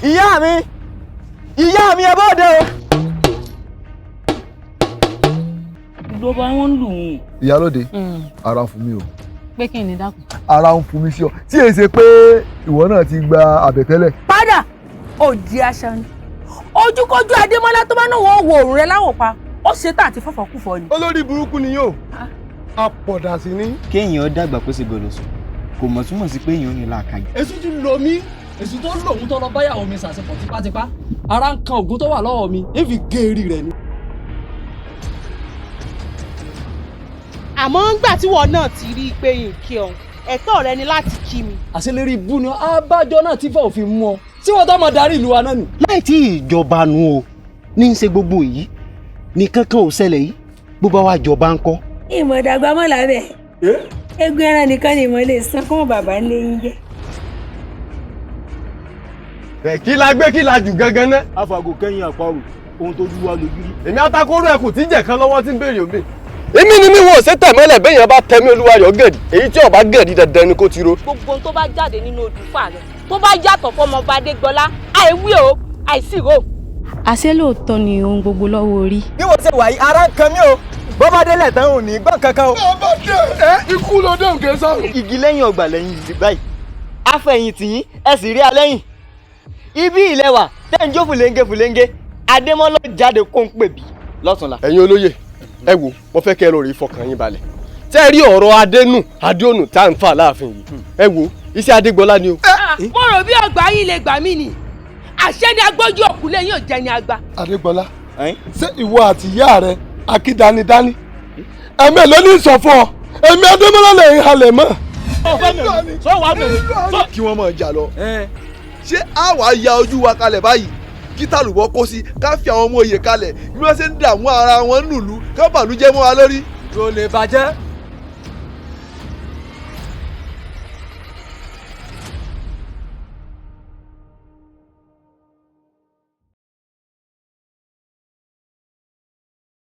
Ìyá mi, ìyá mi, ẹ bóde o. Ló bá wọn lù ú. Ìyálóde, ara ń fún mi o. Pé kí ni, dákun? Ara ń fún mi sí ọ tí èyí ṣe pé ìwọ náà ti gba àbẹ̀tẹ́lẹ̀. Padà òdi aṣọ ni ojúkójú Adémọ́lá tó bá náà wọ́n wo òrùn rẹ láwọ̀ pa, ó ṣe tá àti fọ́fọ́kúfọ́ ni. Olórí burúkú ni yóò apọ̀dà sí ni. Kéèyàn dàgbà kó sì gọlọsùn kò mọ̀ túmọ̀ sí pé èèyàn ò ní làákàyè. Èṣù ti lò mí, èṣù tó lòun tó lọ báyàwó mi ṣàṣepọ̀ tipátipá, ara ń kan ògùn tó wà lọ́wọ́ mi, èfi gé eré rẹ̀ ni. Àmọ́ ńgbà tí wọn náà ti rí i pé kí ọ̀hún, ẹ̀tọ́ rẹ ni láti kí mi. Àṣelérí ibú ni abájọ náà tí fẹ́ òfin mú ọ tí wọ́n tó máa darí ìlú wa náà nì. Láì tí ìjọba nu o ní í ṣe gbogbo yìí nìkan kan ò ṣẹlẹ̀ yìí, bó bá wà jọba ńkọ́? Ìmọ̀ ìdàgbà mọ́ làbẹ́ egun ẹran nìkan ni ìmọ̀ lè san fún bàbá ńlẹ̀ yín jẹ́. Kí la gbé, kí la jù gangan ná? Àfàgò kẹ́yìn àparò, ohun tó jú wa lójú rí. Èmi atakóró ẹkùn tí ń jẹ̀ kan lọ́wọ́ tí ń béèrè omi. Èmi ni mi wọ́n ṣe tẹ̀ mọ́lẹ̀ bẹ́yẹn bá tẹ̀mí olúwa rẹ̀ gẹ̀dì, èyí tí ọba gẹ̀dì dandan ni kó ti ro. Gbogbo ohun tó bá jáde nínú odùfà rẹ tó bá yàtọ̀ fọmọba Adégbọlá, àìwí o, àìsírò. Àṣé lóòótọ́ ni ohun gbogbo lọ́wọ́ orí. Bí mo ṣe wà yìí, ara ń kan mí o, bó bá délẹ̀ tán ò ní gbọ́n kankan o. Bàbá dé ẹ, ikú ló dé òkè sáré. Igi lẹ́yìn ọgbà lẹ́yìn ìdí báyìí, afẹ̀yìntì yín ẹ sì rí alẹ́yìn ibi ilẹ̀ wà tẹ́ ń jó fùlẹ́ńgé fùlẹ́ńgé. Adémọ́lá jáde kó ń pè bí lọ́tùnla. Ẹ̀yin olóyè, ẹ wo, mo fẹ́ kẹ́ ẹ lọ rí fọkàn yín balẹ̀. Tẹ́ ẹ rí ọ̀rọ̀ adénù adéònù tá à ń fà láàfin yìí, ẹ wo, iṣẹ́ Adégbọlá ni o. Mo rò bí ọgbà yín lè gbà mí ni, àṣẹ ni agbójú òkúlé yóò jẹ ní àgbà. Adégbọlá, ṣé ìwọ àti ìyá rẹ akídanidání ẹ̀mí ló ní sọ fún ọ? Èmi Adémọ́lá lè ń halẹ̀ mọ́. Kí wọ́n máa jà lọ. Ṣé a wàá ya ojú wa kalẹ̀ báyìí kí tàlùbọ́ kó sí, ká fi àwọn ọmọ òye kalẹ̀ bí wọ́n ṣe ń dààmú ara wọn nùlú, ká bàlújẹ́ mọ́ wa lórí? Kò lè bàjẹ́.